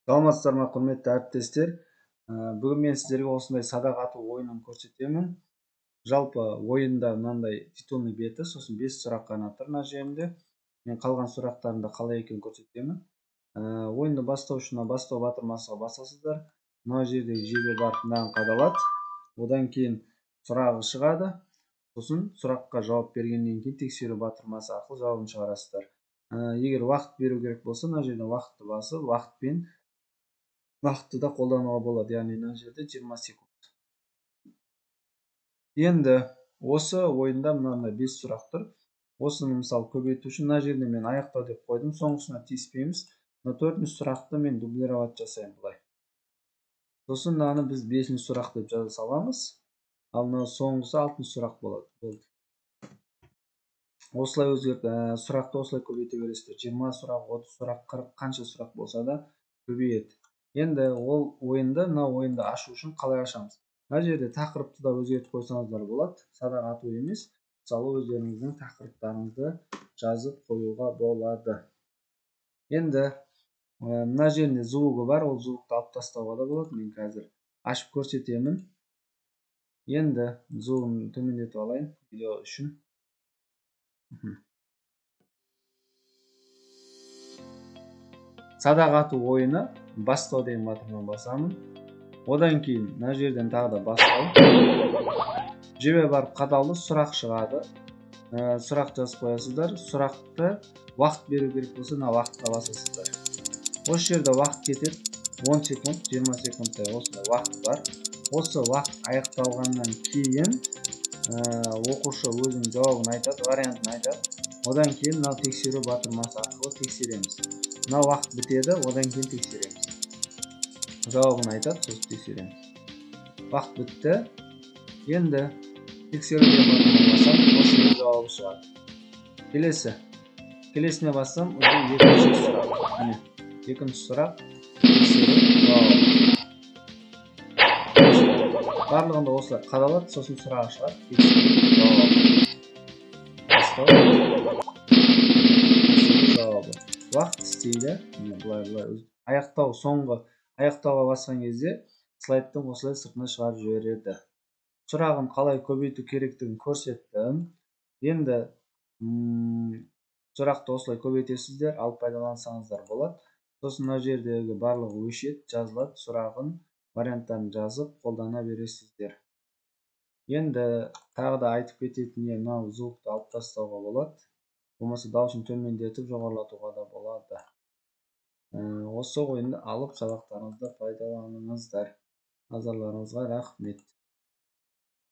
Саламатсыздар ма, құрметті әріптестер. Бүгін мен сіздерге осындай садақ ату ойынын көрсетемін. Жалпы ойында мынандай титулный беті, сосын 5 сұрақ қана тұр мына жерінде. Мен қалған сұрақтарын да қалай екенін көрсетемін. Ойынды бастау үшін бастау батырмасына басасыздар. Мына жердегі жебе барып мынаған қадалады. Одан кейін сұрағы шығады. Сосын сұраққа жауап бергеннен кейін тексеру батырмасы арқылы жауабын шығарасыздар. Егер уақыт беру керек болса, мына жерден уақытты басып, уақытты да қолдануға болады. Яғни мына жерде 20 секунд. Енді осы ойында мынандай 5 сұрақ тұр. Осыны мысалы көбейту үшін мына жерде мен аяқтау деп қойдым, соңғысына тиіспейміз. Мына 4-ші сұрақты мен дублировать жасаймын былай. Сосын мынаны біз 5-ші сұрақ деп жаза саламыз. Ал мына соңғысы 6-шы сұрақ болады. Болды. Осылай өзгерт, сұрақты осылай көбейте бересіздер. 20 сұрақ, 30 сұрақ, 40, қанша сұрақ болса да көбейеді. Енді ол ойынды, мына ойынды ашу үшін қалай ашамыз? Мына жерде тақырыпты да өзгертіп қойсаңыздар болады. Садақ ату емес, мысалы өздеріңіздің тақырыптарыңызды жазып қоюға болады. Енді мына жерінде звугы бар, ол звукты алып тастауға да болады. Мен қазір ашып көрсетемін. Енді звугын төмендетіп алайын видео үшін. Садақ ату ойыны бастау деген батырманы басамын. Одан кейін мына жерден тағы да бастау. Жебе барып қадалды, сұрақ шығады. Сұрақ жазып қоясыздар. Сұрақты уақыт беру керек болса, мына уақытқа басасыздар. Осы жерде уақыт кетеді. 10 секунд, 20 секундтай осындай уақыт бар. Осы уақыт аяқталғаннан кейін оқушы өзінің жауабын айтады, вариантын айтады. Одан кейін мынау тексеру батырмасы арқылы тексереміз. Мына уақыт бітеді, одан кейін тексереміз. Жауабын айтады, сосын тексереміз. Уақыт бітті. Енді тексеру деген батырманы бассам, осының жауабы шығады. Келесі. Келесіне бассам, уже екінші сұрақ. Міне, екінші сұрақ, тексеру жауабы. Барлығында осылай қадалады, сосын сұрағы шығады, тексеру жауабы. Бастау. Тексеру жауабы. Уақыт істейді. Міне, былай аяқтау, соңғы аяқтауға басқан кезде слайдтың осылай сыртына шығарып жібереді. Сұрағын қалай көбейту керектігін көрсеттім. Енді сұрақты осылай көбейтесіздер, алып пайдалансаңыздар болады. Сосын мына жердегі барлығы өшеді, жазылады, сұрағын, варианттарын жазып қолдана бересіздер. Енді тағы да айтып кететін не, мынау звукты алып тастауға болады. Болмаса дауысын төмендетіп жоғарылатуға да болады. Осы ойынды алып сабақтарыңызда пайдаланыңыздар. Назарларыңызға рахмет.